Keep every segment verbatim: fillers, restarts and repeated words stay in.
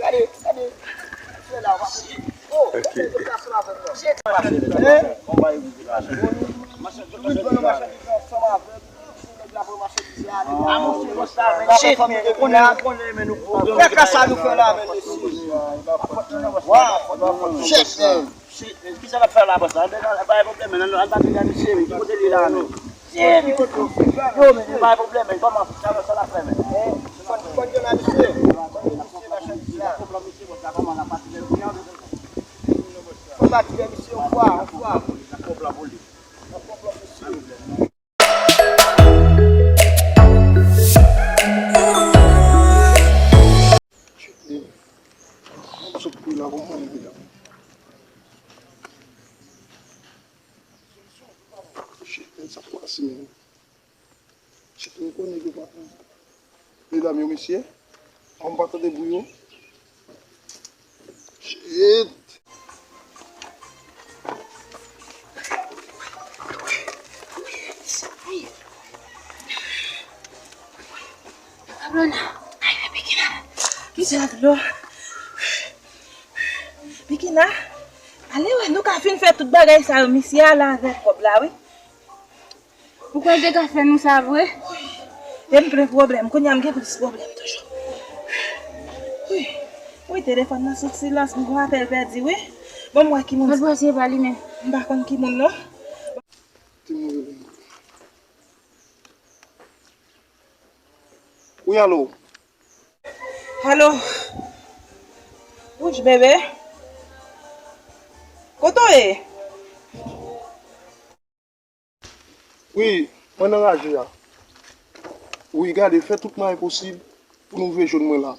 Gade, gade. Kaka sa nou fè la menm, mesye. Chèf, men. Kisa n ap fè la, bòs la? Ann, ann, ann, pa gen misye, men ki kote li la, men? Yo, men, pa gen pwoblèm, men kòman sa, sa n ap fè, men? Fòn, fòn gen la, misye. Fòn gen misye, machandiz la. Fòn pa di misye, yon fwa, yon fwa. Sot kouri la pou mwen, medam. Shit, men sa pase, men. Shit, m konnen yo pa. Medam yo, mesye, an m pa tande bri yo. Shit. Abrona, ay, Bikina. Kisa dlo? Bikina, ale wè, nou ka fin fè tout bagay sa yo, misye ale avèk kòb la, wi. Ou kwè l te ka fè nou sa vre? E m plen pwoblèm, kounye a m gen plis pwoblèm toujou. Wi, wi, telefòn nan sou silans, m gon apèl pèdi, wi. Bon, m wè ki moun. Mwen panse e pa li menm. M pa konn ki moun, non. Wi, alo. Alo. Wouch, bebe. Kote w ye? Wi, mwen nan raje a. Wi, gade, fè tout mwayen posib pou nou rive jwenn mwen la.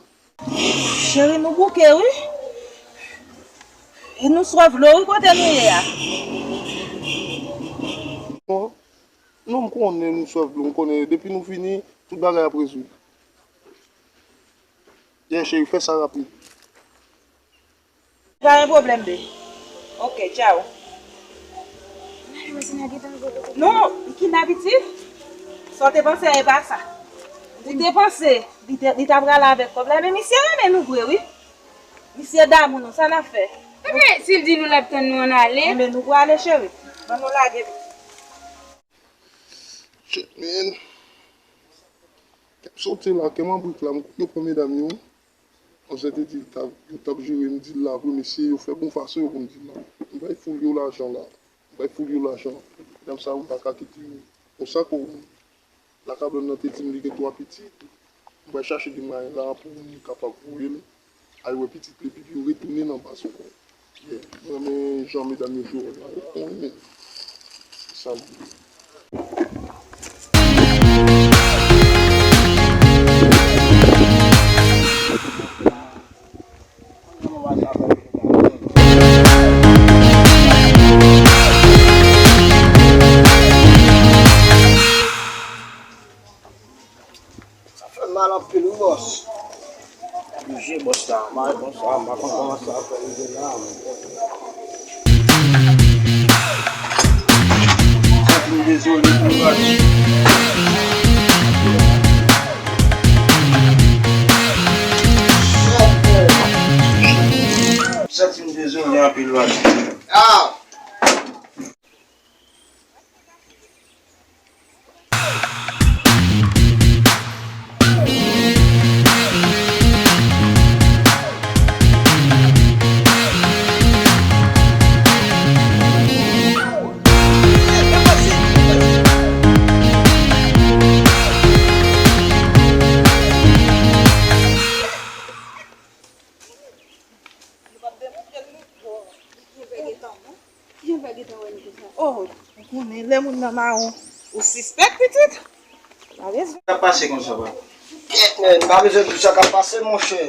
Cheri, nou bouke, wi. E nou swaf dlo, wi, kote nou ye a. Non, non, m konnen nou swaf dlo, m konnen depi nou vini, tout bagay ap rezoud. Yeah, cheri, fè sa rapid. Pa gen pwoblèm, babe. Ok, tchaw. Non, Bikina pitit. Sa w te panse a, e pa sa. Ou te panse li te, li ta prale avèk kòb la, men misye renmen nou vre, wi. Misye damou nou, sa n ap fè? Ebyen, si l di nou l ap tann nou, ann ale. Enben, nou prale, cheri. Ban nou lage pitit. Shit, man. Kè m sote la, kè m an brik la, m konnen yo pran medam yo. Manzè te di l t ap, yo t ap jere m, di l la vre, mesye, yo fè bon fason yo konn di l la. M bay foul yo lajan la. M bay foul yo lajan. Medam sa yo pa ka kite yo. Konsa ke la kabann nan te di m li gen twa pitit. M pral chache de mwayen la pou m kapab voye l al wè pitit li epi yo retounen nan baz ankò. Yeah, m renmen jan medam yo jwe wòl la, yo konnen sa m vle. Sa fè mal anpil wi bòs. Oblije bòs la, mal konsa, m pa konn kòman sa fè rive la, men. Santi m dezole pou bòs. Santi m dezole anpil bòs. Ah! Ou konnen, lè moun nan mawon, ou sispèk, pitit. Pa bezwen. Sa k ap pase konsa, papa? Kèt, men, pa bezwen di sa k ap pase, monchè.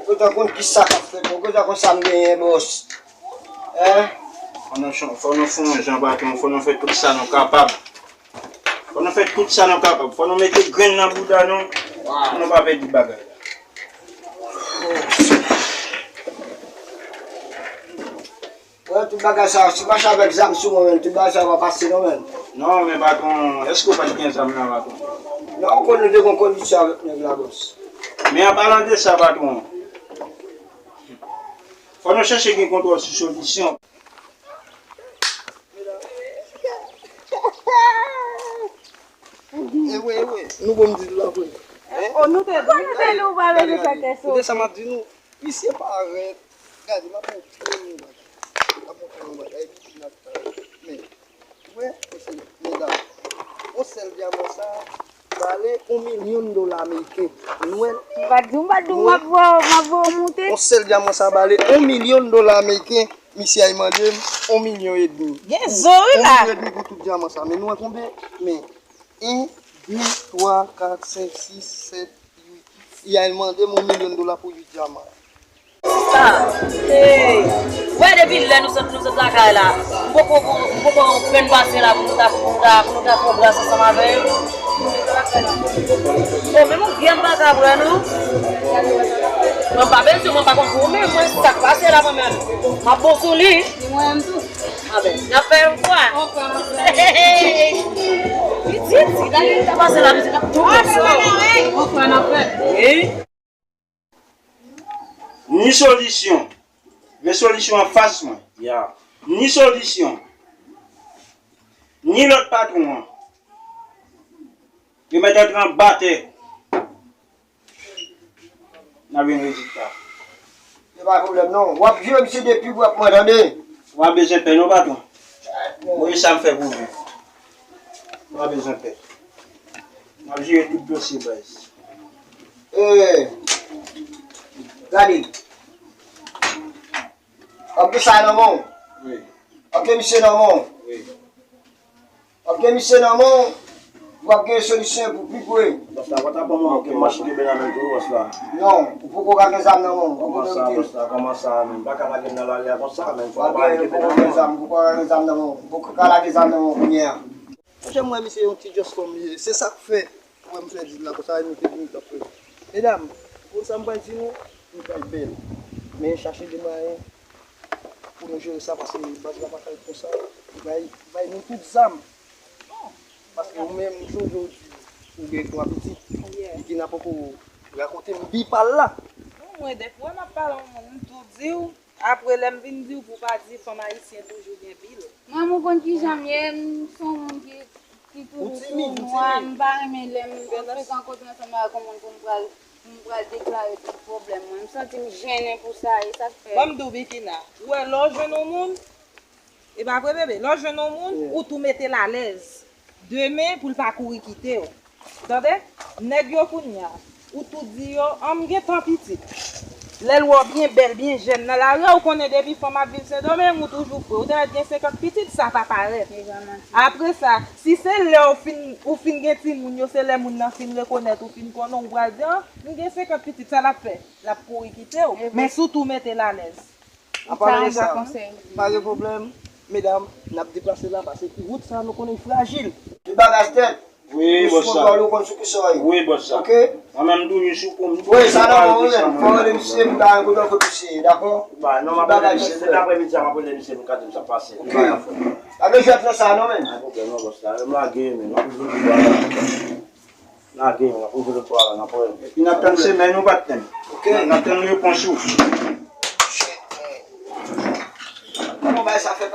Ou gentan konn ki sa k ap fèt, ou gentan konn sa m genyen, bòs. Hein? Fò nou, fò nou fè yon jan, patwon, fò nou fè tout sa nou kapab. Fò nou fè tout sa nou kapab. Fò nou mete grenn nan bouda nou, pou nou pa pèdi bagay la. Wè, tout bagay sa, si w mache avèk zam sou mwen, menm, tout bagay sa va pase non, menm. Non, men patwon, èske w pa t gen zam nan, patwon? Non, ou konnen nou te gon kondisyon avèk nèg la, bòs. Men an palan de sa, patwon, fò nou chèche gen kontwòl sou solisyon. Ewe, ewe, nou bon m di l la vre. Hein? Oh, nou te, nou te di ou pa bezwen fè tès. Koute sa m ap di nou. Misye parèt. Gade, m ap montre nou yon bagay. M ap montre nou yon bagay. Epi, n ap pale. Men, wè, mesye, medam. Yon sèl dyaman sa, vale yon milyon dola ameriken. Nou wè l? M pa t di w, m pa t di w, m ap voye w, m ap voye w moute. Yon sèl dyaman sa, vale yon milyon dola ameriken. Misye al mande m yon milyon edmi. Gen zo, wi, la. Yon milyon edmi pou tout dyaman sa. Men nou wè konbyen? Men, en, de, twa, kat, senk, sis, sèt, uit. Li al mande m yon milyon dola pou uit dyaman. Sista, hey, wè depi lè nou sot, nou sot lakay la, m poko, m poko fenn pase la pou nou ta, pou nou ta, pou nou ta fè yon bras ansanm avè yo. Oh, men mwen vrèman pa ka wè, non. Mwen pa bezwen, mwen pa konn pou ou, men mwen sa k pase la, mwen menm. M ap bon sou li. Di mwen menm tou. A ben, n ap fè yon fwa. Pitit, si lage ta pase la, pitit, n ap tou pase. Yon fwa n ap fè. Wi. Ni solisyon. Men solisyon an fas mwen. Ya. Ni solisyon. Ni lòt patwon an. Yo mèt antre anba tè. N ap jwenn rezilta. Se pa pwoblèm, non. W ap jere misye depi w ap mwen, tande. W ap bezwen pè, non, patwon. Mwen, sa m fè pou ou. W ap bezwen pè. M ap jere tout dosye, baz. Eh, gade. W ap gen sa nan men w. Wi. W ap gen misye nan men w. Wi. W ap gen misye nan men w, w ap gen solisyon pou pi pre. Bòs la, w pa ta ban mwen yon mache kenbe nan men tou, bòs la. Non, ou poko ka gen zam nan men w. Kòman sa, bòs la? Kòman sa, menm? M pa ka lage m nan lari a konsa, menm. Fò m pa gen zam, ou poko ka gen zam nan men w. Ou poko ka lage zam nan men w kounye a. Monchè, m wè misye yon ti djòs kòm li ye. Se sa k fè ou wè m fè di l la konsa, e nou te vini t ap fè. Medam, pou sa m pral di nou, nou pral bèl. Men chache de mwayen pou nou jere sa, paske baz la pa ka ret konsa. Li bay, li bay nou tout zam. Paske ou menm, m sonje w di ou gen twa pitit. Li ki nan poko rakonte m bi pa l la. Non, mwen, dèfwa m ap pale yon moun, m tou di w. Apre, lè m vin di w pou w pa di fanm ayisyen toujou gen pil. Mwen, ou konn kijan m ye, m se yon moun ki, ki toujou sou mwa, m pa renmen lè m frekan kote ansanm avèk yon moun pou m pral, pou m pral deklare tout pwoblèm mwen. M santi m jennen pou sa, e sa k fè. Ban m di w, Bikina, ou wè lè w jwenn yon moun, e pa vre, bebe, lè w jwenn yon moun, ou tou mete l alèz. Demen pou l pa kouri kite w. Tande? Nèg yo kounye a, ou tou di yo, an m gen tan pitit. Lè l wè w byen bèl, byen jèn nan lari a, ou konnen depi fanm ap viv Sendomeng, ou toujou fre. Ou te mèt gen senkant pitit, sa pa parèt. Apre sa, si se lè w fin, ou fin gen timoun yo, se lè moun nan fin rekonèt ou, fin konnen, ou pral di, an, m gen senkant pitit, sa l ap fè? L ap kouri kite w. Men si w tou mete l alèz. An palan de sa, pa gen pwoblèm, medam, n ap deplase la, paske wout sa a nou konnen li frajil. Tout bagay tèt. Wi, bòs la. Ou konn sou ki sa w ye. Wi, bòs la. Oke? Mwen menm tou, nou sou kou m. Wi, sa nòmal, wi, men. Fò w rele misye, m pa gen kote w fout misye, dakò? Ba, non, m ap rele misye. Depi aprèmidi a, m ap rele misye, pou l ka di m sa k pase. Oke. Pa gen jwèt nan sa, non, men. Pa gen pwoblèm, non, bòs la. M lage, men. M ap toujou di w la. Lage, w ap ouvri lòt bra la, n ap wè. Epi n ap tann semèn ou pa t tann. Oke. N ap tann repons ou. Kòman bagay sa fèt?